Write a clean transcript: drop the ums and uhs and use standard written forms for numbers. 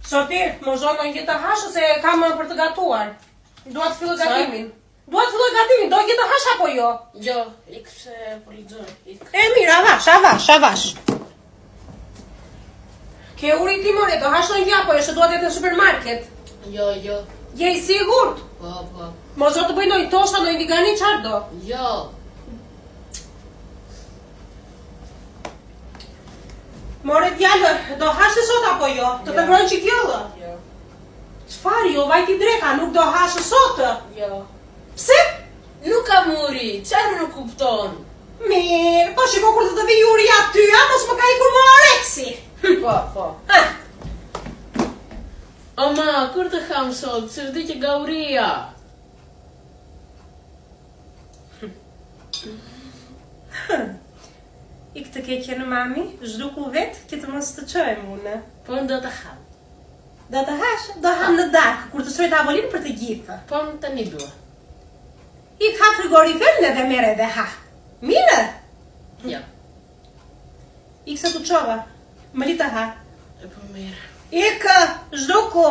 Sotir, mos do ndonjë gjë të hash ose e kam për të gatuar. Dua të filloj gatimin. Dua të filloj gatimin, do gjë të hash apo jo? Jo, ik se po lexoj. Ik. E mirë, avash, avash, avash. Ke uri ti more, do hash ndonjë gjë apo jo, se dua të jetë në supermarket? Jo, jo. Je i sigurt? Po, po. Mos do të bëj ndonjë tosta, ndonjë vigani, çfarë do? Jo. More djalë, do hash ti sot apo jo? Të të ngroj çik gjellë? Jo. Çfarë jo, vajti dreka, nuk do hash sot? Jo. Pse? Nuk kam uri, çfarë nuk kupton? Mirë, po shiko kur të të vijë uria aty, a mos më ka ikur më oreksi. Po, po. Ha. O ma, kur të ham sot, se vdiqe nga uria. Ik të keqen mami, zhduku vetë që të mos të çojmë unë. Po unë do të ham. Do të hash, do ham në darkë, kur të shtroj tavolinë për të gjithë. Po unë tani dua. Ik hap frigoriferin edhe merr edhe ha. Mirë? Jo. Ik se t'u çova. Më li të ha. E po mirë. Ik, zhduku.